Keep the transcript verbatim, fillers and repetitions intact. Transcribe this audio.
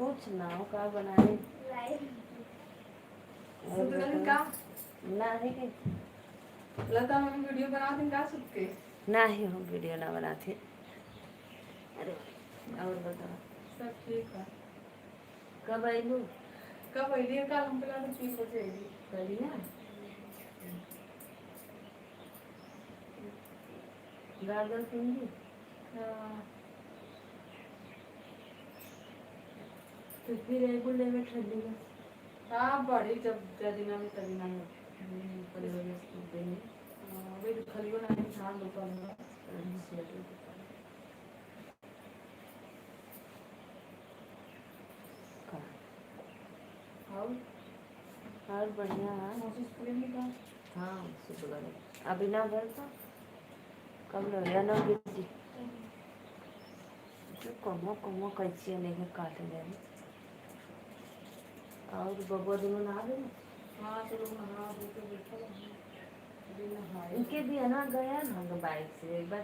कुछ ना हो, का बनाए? और सुतगल बताओ। का? ना है के? लता मम्मी वीडियो बनावत हैं का सुत के? ना ही हम वीडियो ना बनाते। अरे, और बताओ। सब ठीक है। कब अइलू? कब अइली? कल हमको लगा तीन बजे अइली। कल ही ना? गागल सुन ली? हाँ। तो फिर एक गुल्ले में ठंडी में। हाँ, बड़ी जब जदिना में तदिना में। हम्म, बड़ी बड़ी स्कूल गई। हाँ, अभी तो खलियो ना है, धान रोपा हुआ। अच्छा। का? और? और बढ़िया है। मौसी स्कूल में का? हाँ, सुबह गए। अभी ना भर तो कब लो या ना गिरती। तो कमो, कमो कैंची लेके काट ले। और बबुआ दोनों नहा गए? हाँ, तो लोग नहा धो के बैठल हैं। अभी नहाए। इनके भी है ना, गया ना हम लोग बाइक से, एक बार